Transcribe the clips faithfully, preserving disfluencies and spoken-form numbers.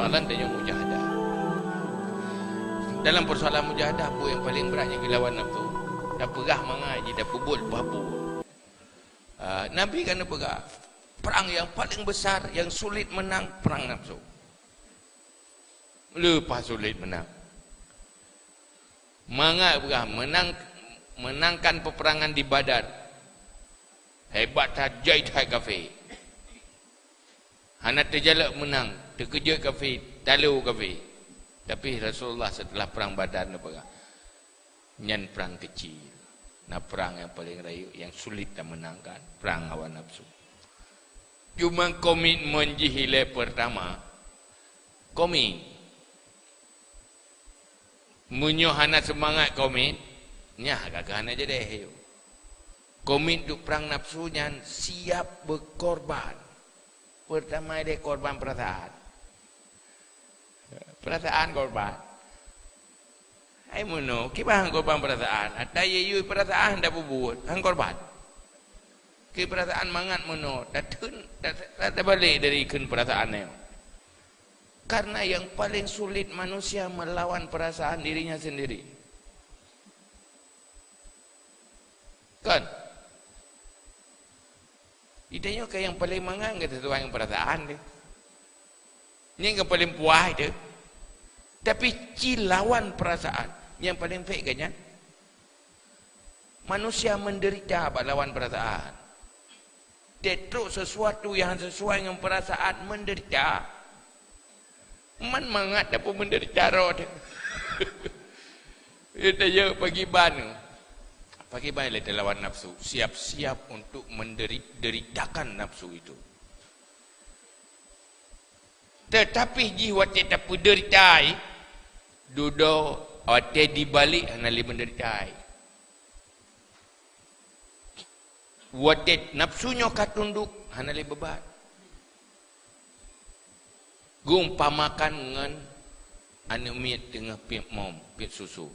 Persoalan tanyoe mujahadah. Dalam persoalan mujahadah, peue nyang paleng brat nyang geulawan nafsu. Tapeugah mangat jih, tapeubuet paboh. Ah, Nabi kan peugah, perang yang paling besar, yang sulit menang, perang nafsu. Leupah sulit menang. Mangat peugah menang, menangkan peperangan di Badar. Hebat that, jai that kafé. Hana teujalok meunang, teukeujot kafé, talo kafé. Tapi Rasulullah setelah perang Badar neupeugah, nyan perang kecil. Na perang nyang paleng rayeuk, nyang sulit tamenangkan, perang hawa nafsu. Cuma komitmen jih ilée pertama, komit. Meunyoe hana seumangat komit, nyan ka hana jadeh. Komit untuk perang nafsu nyan siap beukorban. Pertama ilée korban perasaan. Perasaan korban. Hai meunoe, kiban han korban perasaan. Ata yue-yue perasaan tapeubuet, han korban. Keu perasaan mangat meunoe, tateun, ta-, ta-, tabalek dari kheun perasaan nyoe. Karena yang paling sulit manusia melawan perasaan dirinya sendiri. Kan? Itanyoe kan nyang paleng mangat ngon sesuai ngon perasaan deh. Nyan nyang paleng puas deh. Tapi ci lawan perasaan, nyang paleng pek kan nyan. Manusia menderita bak lawan perasaan. Tetrok sesuatu yang sesuai ngon perasaan menderita. Man mangat dapur menderita rot. Kita jawab pagiban. Pagiban lé lawan nafsu. Siap-siap untuk menderi-, deritakan nafsu itu. Tetapi jih watée tapeuderitai, dudoe watée dibalik hana lé menderitai. Watée nafsu nyoe ka tundok, hana lé beubat. Geumpamakan ngon aneuëk miet teungoh piep mom, piep susu.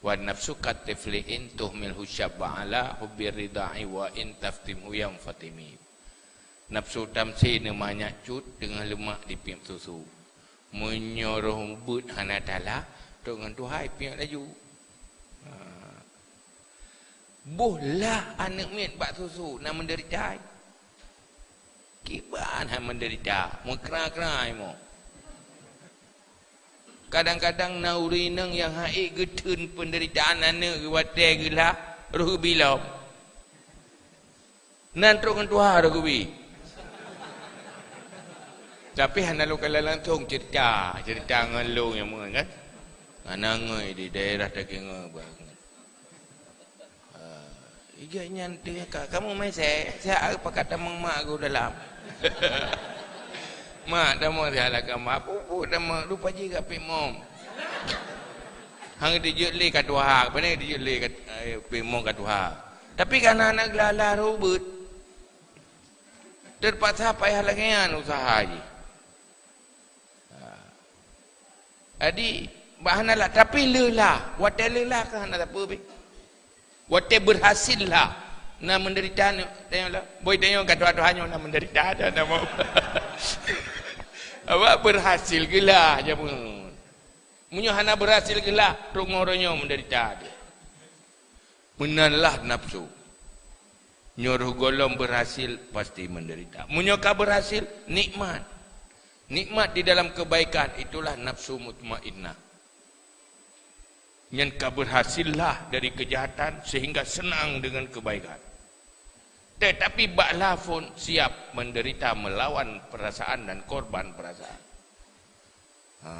Wa nafsuka tiflin tuhmilhu syabba ala hubbir ridha'i wa in taftimhu yanfatimi. Nafsu tamsé neumanyak cut teungoh leumak dipiep susu. Meunyoe roh beuet hana talah, trok ngon tuha ipiep laju. Ha. Boh lah aneuëk miet bak susu na menderita. Kiban hai menderita, meukra-kra imoe. Kadang-kadang na ureuëng inong nyang hai geutheun penderitaan aneuëk geuh watée geulah roh geubi lom. Nan trok ngon tuha roh geubi. Tapi hana lôn kalon langsung cerita, cerita ngon lôn nyang meunan kan. Hana ngoi di daerah Daging Ngon banget. Ah, iga nyan teuka, kamu mesej, saya pakat tamong mak aku dalam. Mak, tamong saya lah ke mak, pupu tamong, lupa jih ka pimom. Hang dijeuet lé ka tuha, pane dijeuet lé ka, eh, pimom ka tuha. Tapi karena anak lala robot, terpaksa payah lagée nyan usaha jih. Ha. Jadi, bah hana lah, tapi leulah. Watée leulah ka hana sapeue pih. Watée berhasil lah. Na menderita ni, tengoklah. Boy tengok kat tuha-tuha nyoe na menderita ada nama. Awak berhasil geulah jameun. Meunyoe hana berhasil geulah, trok ngon uroe nyoe menderita dia. Meunanlah nafsu. Nyoe roh gohlom berhasil, pasti menderita. Meunyoe ka berhasil, nikmat. Nikmat di dalam kebaikan, itulah nafsu mutmainnah. Nyan ka berhasillah dari kejahatan sehingga senang dengan kebaikan. Tetapi bak lafon siap menderita melawan perasaan dan korban perasaan. Ha.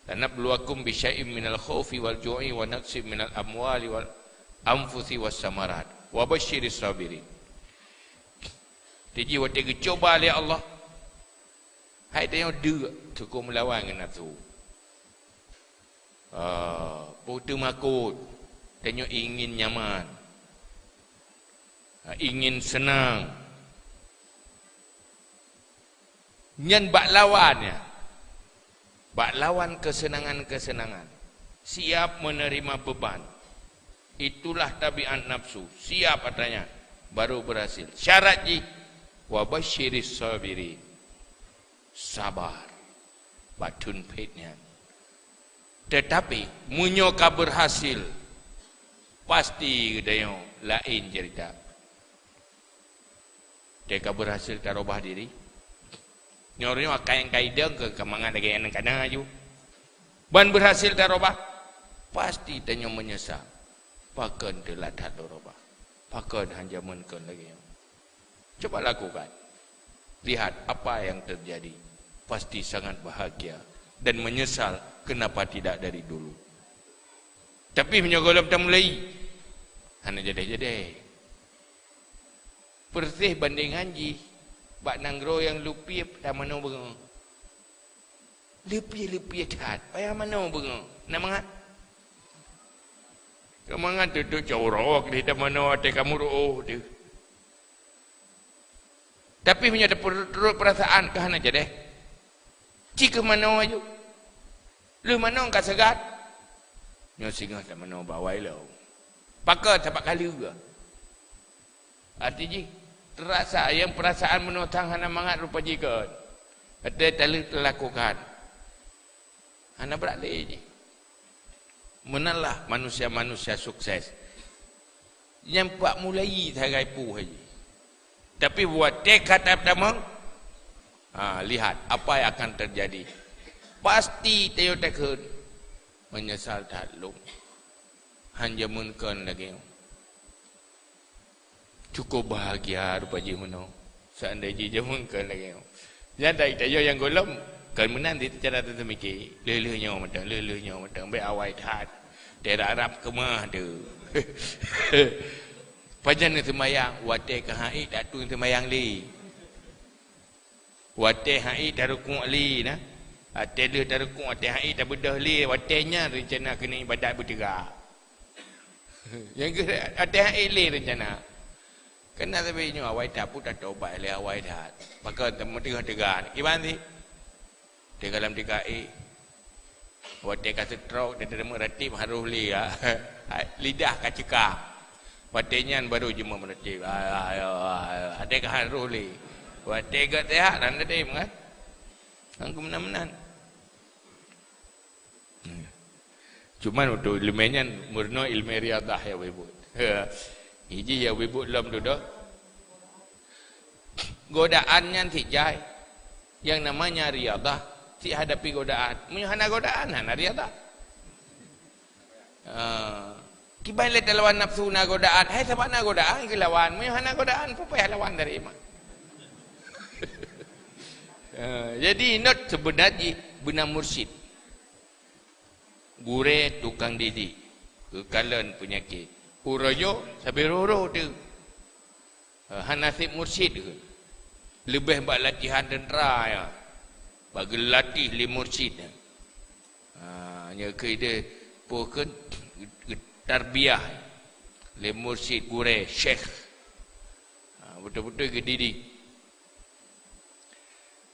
"Lanabluwakum bisyai'im minal khaufi wal ju'i wa naqsim minal amwali wal anfusi was samarat. Wa basyiris sabirin." Jadi watée geucuba lé Allah, hai tanyoe deuk, cukup meulawan ngon nafsu. Ah, peue teumakot, tanyoe ingin nyaman. Ah, ingin senang. Nyan bak lawan nyan. Bak lawan keuseunangan-keuseunangan. Siap menerima beban. Itulah tabiat nafsu. Siap atra nyan. Baru berhasil. Syarat jih, wa basyiris sabirin. Sabar bak thon phét nyan. Teutapi, meunyoe ka beurhasil, pasti geutanyoe laén ceurita. Teuka beurhasil tarubah diri. Nyoe ureueng nyoe akai nyang ka idong keu ka mangat lagèe nyang ka na ju. Ban beurhasil tarubah, pasti tanyoe meunyeusal. Pakon teulat that lôn rubah? Pakon han jameun kon lagèe nyoe? Coba lakukan. Lihat apa yang terjadi. Pasti sangat bahagia dan menyesal kenapa tidak dari dulu. Tapi meunyoe gohlom tamulai, hana jadeh-jadeh. Persis bandingan jih bak nanggroe nyang leupie tamanoe beungoh. Leupie-leupie that, payah manoe beungoh. Na mangat? Ka mangat tutup corok di tamanoe watèe ka meuruôh teuh. Tapi meunyoe tapeurot-rot peurasaan ka hana jadeh. Ci keu manoe aju. Lheueh manoe ka seugat. Nyoe singoh tamanoe bak awai lom. Pakon? Sabab ka lheueh. Arti jih, teurasa nyang peurasaan meunoe sang hana mangat rupa jih kon. Watèe taleuek teulakukan. Hana brat lé jih. Meunan lah manusia-manusia sukses. Nyang bak mulai sagai puih jih. Tapi watèe ka tamong, ha, lihat apa yang akan terjadi. Pasti tayue takheun, meunyeusal that lôn. Han jameun kon lagèe nyoe. Cukup bahagia rupa jih meunoe. Seandai jih jameun kon lagèe nyoe. Nyan dari tanyoe nyang gohlom, kon meunan di cara teumiké. Lheueh-lheueh nyoe mantong, lheueh-lheueh nyoe mantong, bèk awai that. Teuharap keumah tu. Pajan neuseumayang, watèe ka han ék tateun seumayang lé. Watèe han ék tarukuk lé na. Watèe lheueh tarukuk, watèe han ék tabeudôh lé, watèe nyan reuncana keuneuk ibadat beuteuga. Nyang keu watèe han ék lé reuncana. Keunan sabé nyoe awai that pun tatobat lé awai that. Pakon teuma teungoh teuga. Kiban sih? Teuga lam tiga ék. Watèe ka seutrok, teuma ratib harôh lé, ha. Lidah ka ceuka. Watèe nyan baru jeuet meuratéb. Watèe ka harôh lé. Watèe gèt seuhat, hana tem kan? Hana keu meunan-meunan. Cuman untuk ileumèe nyan, meurunoe ileumèe riadah nyang beubuet. Iji nyang beubuet lom dudoe. Godaan nyan cit jai. Yang namanya riadah, cit hadapi godaan. Meunyoe hana godaan, hana riadah. Ah, kiban lé talawan nafsu na godaan. Hai, sabab na godaan geulawan. Meunyoe hana godaan, peue payah lawan dari iman. Ah, jadi, not seubeuna jih beuna mursyid. Gurèe tukang didik, geukalon peunyakét. Uroe nyoe sabé rôh-rôh teuh. Hana sép mursyid keuh. Leubeh bak latihan teuntra nyan. Bak geulatéh lé mursyid nyan. Ha, nyoe keuh ideh peue kheun, geutarbiah lé mursyid, gurèe, syekh. Ha, beutôi-beutôi geudidik.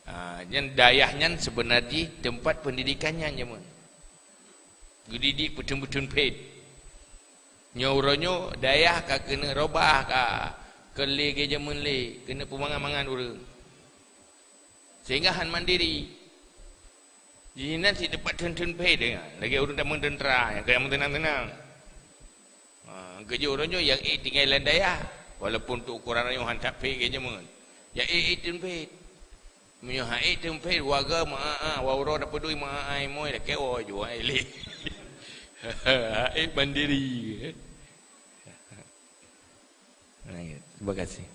Ha, nyan dayah nyan seubeuna jih teumpat peundidikan nyan jameun. Geudidik peuteun-peuteun phét. Nyoe uroe nyoe dayah ka keuneuk robah, ka keu lé geujameun lé, keuneuk peumangat-mangat ureueng. Sehingga han mandiri. Jihnyan cit teumpat theun-theun phét, lagèe ureueng tamong teuntra, nyang ka meuteunang-teunang. Ha, geujok uroe nyoe nyang ék tinggai lam dayah, walaupun untuk ukuran rayeuk han that phét geujameun. Nyang ék, ék theun phét. Meunyoe han ék theun phét, wareuga meu'ah-'ah, wa uroe tapeudui meu'ah-'ah imoe, lakèe woe jua ék lé. Han ék mandiri. Terima kasih.